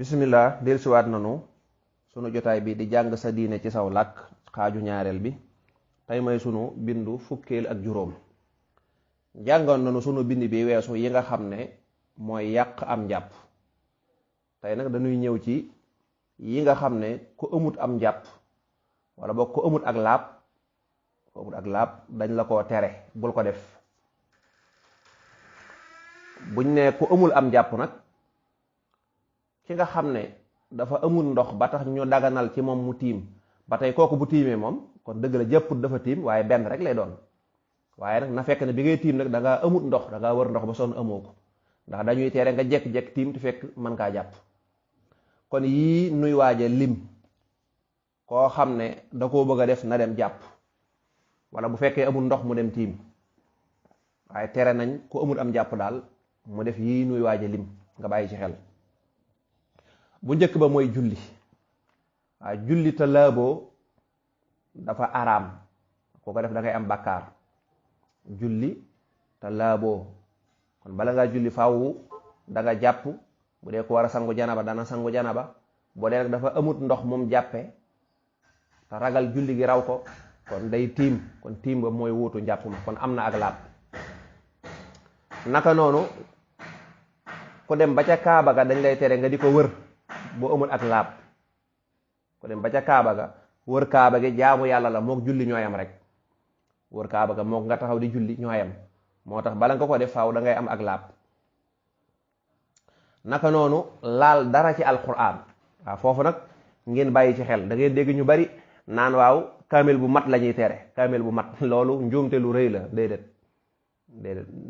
bismillah dellusiwaat nanu sunu jotaay bi di jàng sa diine ci saw làkk xaaju ñaareel bi tey may sunu bindu fukkeel ak juróom. jàngoon nanu sunu bind bi weesu yi nga xam ne mooy yàq am njàpp. tey nag dañuy ñëw ci yi nga xam ne ku amut am njàpp wala boog ku amut ak laab dañ la koo tere bul ko def. buñ ne ku amul am njàpp nag ki nga xam ne dafa amul ndox ba tax ñu daganal ci moom mu tiim ba tey kooku bu tiimee moom kon dëgg la jëpput dafa tiim waaye benn rek lay doon. waaye nag na fekk ne bi ngay tiim nag da ngaa amut ndox da ngaa wër ndox ba sonn amoo ko ndax dañuy tere nga jekk-jekk tiim te fekk mën kaa jàpp. kon yii nuy waaja lim koo xam ne da koo bëgg a def na dem jàpp wala bu fekkee amul ndox mu dem tiim waaye tere nañ ku amul am jàpp daal mu def yii nuy waaja lim nga bàyyi ci xel. bu njëkk ba mooy julli. waaw julli te laaboo dafa araam ku ko def da ngay am bàkkaar. julli te laaboo kon bala ngaa julli faaw da nga jàpp bu dee ko war a sangu janaba dana sangu janaba bu dee nag dafa amut ndox moom jàppe te ragal julli gi raw ko kon day tiim kon tiim ba mooy wuutu njàpp ma kon am na ak laab. naka noonu ku dem ba ca kaaba ga dañ lay tere nga di ko wër boo amul ak laab. ku dem ba ca kaaba ga wër kaaba gi jaamu yàlla la mook julli ñooyam rek wër kaaba ga mook nga taxaw di julli ñooyam moo tax bala nga ko def faaw da ngay am ak laab. naka noonu laal dara ci alquran waaw foofu nag ngeen bàyyi ci xel da ngay dégg ñu bari naan waaw kaamil bu mat la ñuy tere kaamil bu mat loolu njuumte lu rëy la déedéet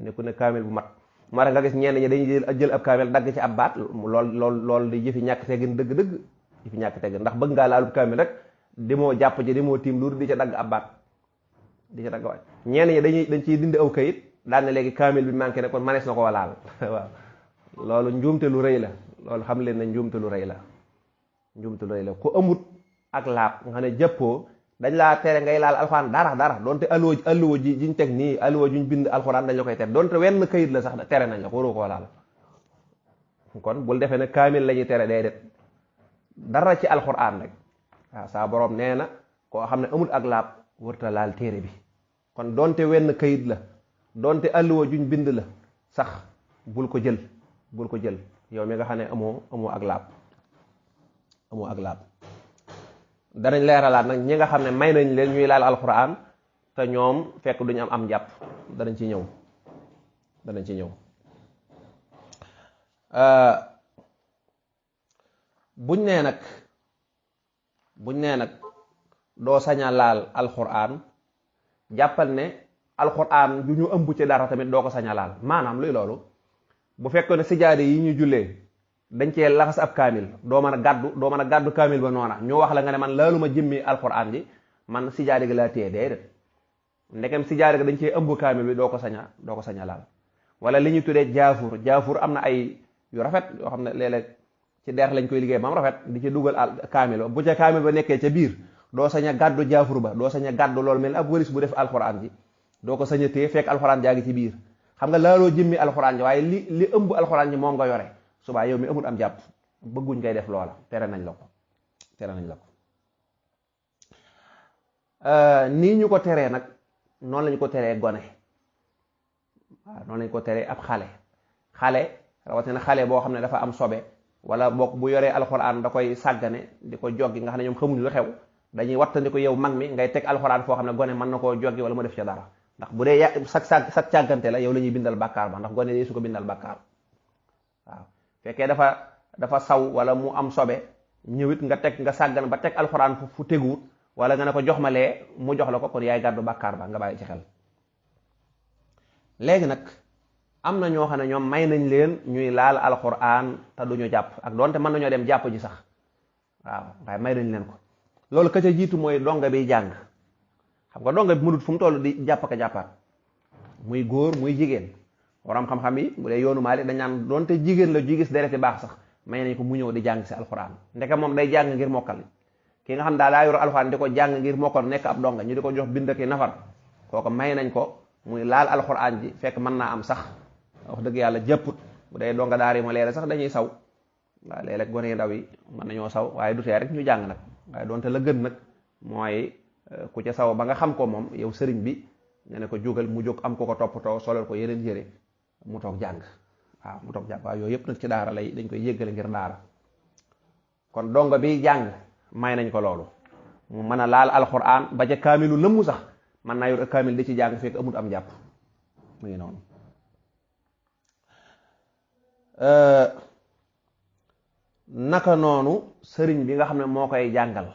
nekku ne kaamil bu mat moo tax nga gis ñenn ñi dañuy jël ab kaamil dagg ci ab baat lool di jëfi ñàkk teggin dëgg-dëgg jëfi ñàkk teggin ndax bëgg ngaa laalub kaamil rek demoo jàpp ji demoo tiim lu di ca dagg ab baat di ca dagg waay ñenn ñi dañ ciy dindi aw kayit daal ne léegi kaamil bi manqué ne kon manees na koo laal waaw loolu njuumte lu rëy la loolu xam leen ne njuumte lu rëy la ku amut ak laab nga ne jàppoo dañ laa tere ngay laal alxuraan dara donte alluwa ji jiñ teg nii alluwa juñ bind alxuraan dañ la koy tere donte wenn kayit la sax tere nañ la ko waroo koo laal. kon bul defee ne kaamil la ñuy tere déedéet dara ci alxuraan rek waaw saa borom nee na koo xam ne amul ak laab wërta laal téere bi kon donte wenn kayit la donte alluwa juñ bind la sax bul ko jël yow mi nga xam ne amoo ak laab danañ leeralaat nag ñi nga xam ne may nañ leen ñuy laal alxuraan te ñoom fekk duñu am njàpp danañ ci ñëw buñ nee nag doo saña laal alxuraan jàppal ne alxuraan du ñu ëmb ci dara tamit doo ko saña laal maanaam luy loolu bu fekkoon ne sijaade yi ñu jullee dañ cee laxas ab kaamil doo mën a gàddu kaamil ba noona ñu wax la nga ne man laalu ma jëmmi alxuraan ji man sijaade gi laa téye déedéet ndegem sijaade gi dañ cee ëmb kaamil bi doo ko saña laal. wala li ñuy tuddee jaafur am na ay yu rafet yoo xam ne léeg-léeg ci deex lañ koy liggéey ba mu rafet di ci dugal kaamil ba bu ca kaamil ba nekkee ca biir doo sañ a gàddu jaafur ba doo sañ a gàddu loolu mel ab wëris bu def alxuraan ji doo ko sañ a téye fekk alxuraan jaa ngi ci biir xam nga laaloo jëmmi alxuraan ji waaye li ëmb alxuraan ji moom nga yore subaa yow mi amul am jàpp bëgguñ ngay def loola tere nañ la ko nii ñu ko teree nag noonu lañu ko teree gone waaw noonu lañu ko teree ab xale rawatina xale boo xam ne dafa am sobe wala bokk bu yoree alxuraan da koy sàggane di ko joggi nga xam ne ñoom xamuñu lu xew dañuy wattandi ko yow mag mi ngay teg alxuraan foo xam ne gone mën na koo joggi wala mu def ca dara ndax bu dee sag càggante la yow la ñuy bindal bàkkaar ba ndax gone dee su ko bindal bàkkaar waaw fekkee dafa saw wala mu am sobe ñëwit nga sàggan ba teg alxuraan fu teguwut wala nga ne ko jox ma lee mu jox la ko kon yaay gàddu bàkkaar ba nga bàyyi ci xel. léegi nag am na ñoo xam ne ñoom may nañ leen ñuy laal alxuraan te duñu jàpp ak doonte mën nañoo dem jàpp ji sax waaw waaye may nañ leen ko loolu ka ca jiitu mooy donga biy jàng. xam nga donga bi mënut fu mu toll di jàpp ka jàppaat muy góor muy jigéen waram xam-xam yi bu dee yoonu Maalik dañ naan doonte jigéen la ju gis dereti baax sax may nañ ko mu ñëw di jàng si alxuraan ndeke moom day jàng ngir mokkal ki nga xam daal daa yor alxuraan di ko jàng ngir mokkal nekk ab donga ñu di ko jox bind ki nafar kooku may nañ ko muy laal alxuraan ji fekk mën naa am sax wax dëgg yàlla jàpput bu dee donga daari ma leere sax dañuy saw waaw léeg-léeg gone yu ndaw yi mën nañoo saw waaye du tee rek ñu jàng nag, waaye doonte la gën nag mooy ku ca saw ba nga xam ko moom yow sëriñ bi nga ne ko jógal mu jóg am ko ko toppatoo solal ko yeneen yére mu toog jàng. waaw mu toog jàng waaw yooyu yëpp nag ci daara lay dañ koy yëggale ngir daara. kon dongo bi jàng may nañ ko loolu mu mën a laal alxuraan ba ca kaamilu lëmmu sax mën naa yor kaamil di ci jàng fekk amut am jàpp mu ngi noonu. naka noonu sëriñ bi nga xam ne moo koy jàngal,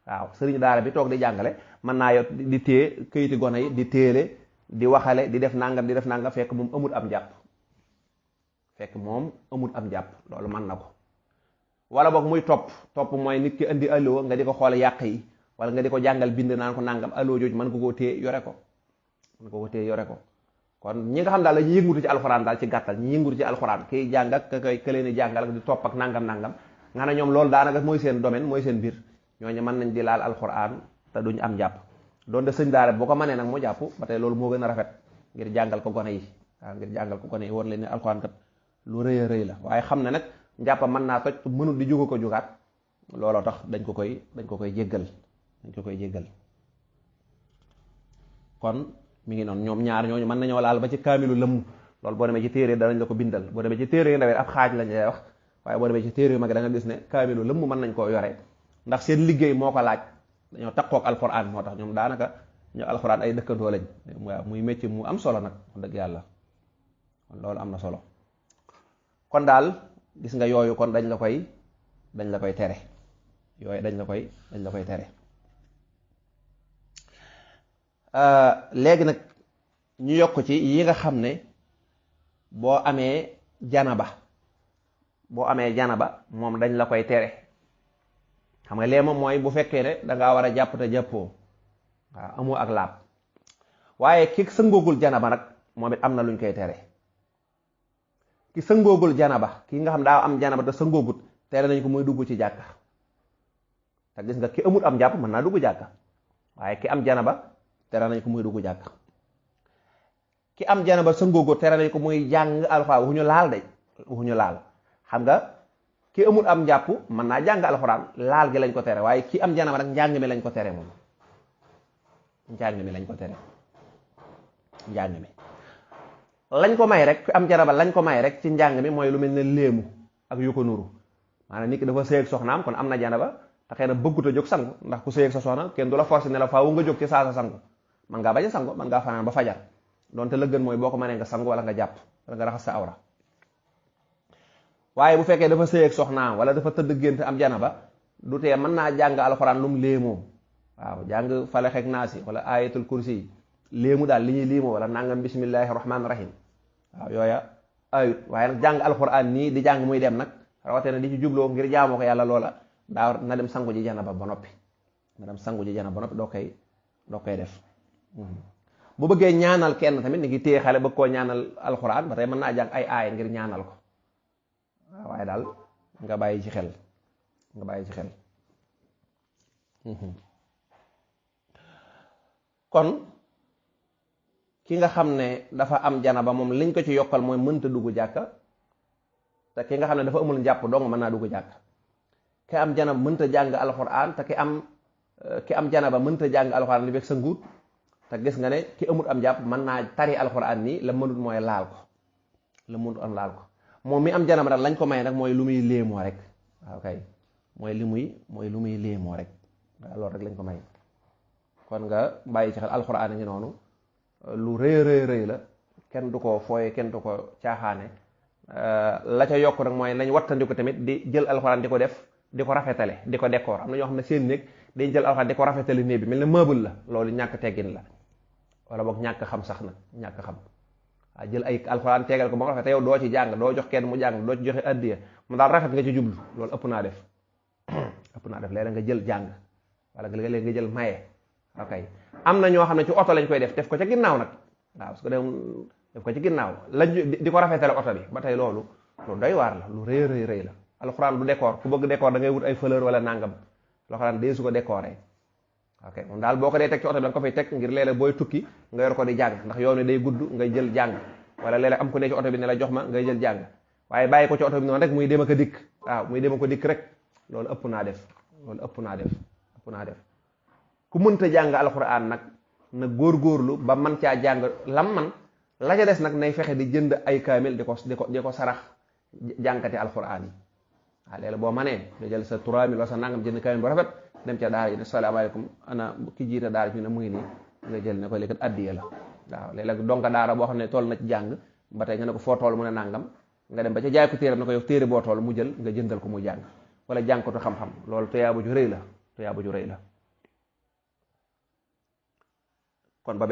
waaw sëriñ daara bi toog di jàngale mën naa yor di téye këyiti gone yi di téele di waxale di def nangam fekk moom amut am jàpp, fekk moom amut am jàpp loolu mën na ko. wala boog muy topp mooy nit ki indi allo nga di ko xoole yàq yi wala nga di ko jàngal bind naan ko nangam allo jooju mën ko koo téye yore ko, mën ko koo téye yore ko. kon ñi nga xam daal dañuy yëngutu ci alxuraan daal ci gàttal ñi yëngutu ci alxuraan kiy jàng ak ka leen di jàngal ak di topp ak nangam nga ne ñoom loolu daanaka mooy seen domaine mooy seen biir, ñooñu mën nañ di laal alxuraan te duñ am jàpp. doon de sëñ daara boo ko mënee nag mu jàpp ba tey loolu moo gën a rafet ngir jàngal ko gone yi, waaw ngir jàngal ko gone yi woon leen ne alxuraan kat lu rëy a rëy la. waaye xam ne nag njàppa mën naa toj mënul di jóg ko jógaat, looloo tax dañ ko koy jéggal, dañ ko koy jéggal. kon mi ngi noonu ñoom ñaar ñooñu mën nañoo laal ba ci kaamilu lëmm, loolu boo demee ci téere danañ la ko bindal, boo demee ci téere yu ndawee ab xaaj lañ lay wax, waaye boo demee ci téere yu mag da nga gis ne kaamilu lëmm mën nañ koo yore ndax seen liggéey moo ko laaj, dañoo takkook alxuraan moo tax ñoom daanaka ñoo alxuraan ay dëkkandoo lañ. waaw muy métier mu am solo nag wax dëgg yàlla, kon loolu am na solo. kon daal gis nga yooyu kon dañ la koy tere, yooyu dañ la koy tere. léegi nag ñu yokk ci yi nga xam ne boo amee janaba moom dañ la koy tere. xam nga lee moom mooy bu fekkee ne dangaa war a jàpp te jàppoo, waaw amoo ak laab. waaye ki sëngoogul janaba nag moom it am na luñ koy tere. ki sëngoogul janaba ki nga xam daa am janaba te sëngoogut tere nañ ko muy dugg ci jàkka. te gis nga ki amul am jàpp mën naa dugg jàkka, waaye ki am janaba tere nañ ko muy dugg jàkk. ki am janaba sëngoogu tere nañ ko muy jàng alxuraan, waxuñu laal de, waxuñu laal. xam nga ki amul am njàpp mën naa jàng alxuraan, laal gi lañ ko tere, waaye ki am janaba nag njàng mi lañ ko tere moom, njàng mi lañ ko tere, njàng mi lañ ko may rek. ki am janaba lañ ko may rek ci njàng mi mooy lu mel ne léemu ak yu ko nuru, maanaam nit ki dafa sëy ak soxnaam kon am na janaba te xëy na bëggut a jóg sangu, ndax ku sëy ak sa soxna kenn du la forcé ne la faawu nga jóg ci saa sa sangu. man ngaa bañ a sangu, man ngaa fanaan ba fajar, donte la gën mooy boo ko mënee nga sangu wala nga jàpp wala nga raxas sa awra. waaye bu fekkee dafa sëy ak soxnaam wala dafa tëdd gént am janaba du tee mën naa jàng alxuraan lu mu léemoo, waaw jàng falax ak naasi wala ayatul kursi yi léemu daal li ñuy liimoo wala nangam bismillahi rahmaani rahim, waaw yooya ayut. waaye nag jàng alxuraan nii di jàng muy dem nag rawatee na di ci jubloo ngir jaamoo ko yàlla, loola daa na dem sangu ji janaba ba noppi, doo koy def. bu bëggee ñaanal kenn tamit ni ngi téye xale bëgg koo ñaanal alxuraan ba tey mën naa jàng ay aaya ngir ñaanal ko, waaye daal nga bàyyi ci xel. kon ki nga xam ne dafa am janaba moom liñ ko ci yokkal mooy mënta dugg jàkka, te ki nga xam ne dafa amul njàpp dong mën naa dugg jàkka. ki am janaba mënta jàng alxuraan te ki am janaba mënta jàng alxuraan li beeg sa nguut, te gis nga ne ki amut am jàpp mën naa tari alxuraan nii, la mënut mooy laal ko, moom mi am janaba nag lañ ko may nag mooy lu muy léemoo rek, waaw kay mooy lu muy léemoo rek, waaw loolu rek lañ ko may. kon nga bàyyi ci xel alxuraan ngi noonu lu rëy la, kenn du ko fooye, kenn du ko caaxaane. la ca yokk nag mooy lañ wattandiku tamit di jël alxuraan di ko def, di ko rafetale, di ko décor. am na ñoo xam ne seen néeg dañ jël alxuraan di ko rafetale néeg bi mel ne meuble la, loolu ñàkk teggin la, wala boog ñàkk xam sax nag, ñàkk xam. waaw jël ay alxuraan tegal ko ba nga rafet te yow doo ci jàng, doo jox kenn mu jàng, doo ci joxe addiya, mu daal rafet nga ci jublu, loolu ëpp naa def léeg-léeg nga jël jàng wala léeg-léeg nga jël maye. ok am na ñoo xam ne ci oto lañ koy def ko ca ginnaaw nag, waaw su ko def ko ci ginnaaw lañ di ko rafetale oto bi ba tey loolu doy waar la, lu rëy la. alxuraan du décor, ku bëgg décor da ngay wut ay fleur wala nangam, alxuraan dee su ko décoré. ok moom daal boo ko dee teg ci oto bi da nga ko fay teg ngir léeg-léeg booy tukki nga yor ko di jàng, ndax yoon wi day gudd ngay jël jàng, wala léeg-léeg am ko ne ci oto bi ne la jox ma ngay jël jàng. waaye bàyyi ko ci oto bi noonu rek muy dem ak a dikk waaw muy dem ak a dikk rek loolu ëpp naa def loolu ëpp naa def ku mënta jàng alxuraan nag na góorgóorlu ba man caa jàng lam man la ca des nag nay fexe di jënd ay kaamil di ko sarax jànkati alxuraan yi waaw léegi boo manee nga jël sa 3000 wala sa nangam jënd kaamil bu rafet dem ca daara ji ne salaamaaleykum ana ki jiite daara ji ne mu ngi nii nga jël ne ko léegi addiya la waaw léeg-léeg donka daara boo xam ne toll na ci jàng ba tey nga ne ko foo toll mu ne nangam nga dem ba ca jaay ko téere na ko yow téere boo toll mu jël nga jëndal ko mu jàng wala jàngkatu xam-xam loolu tuyaaba ju rëy la kon ba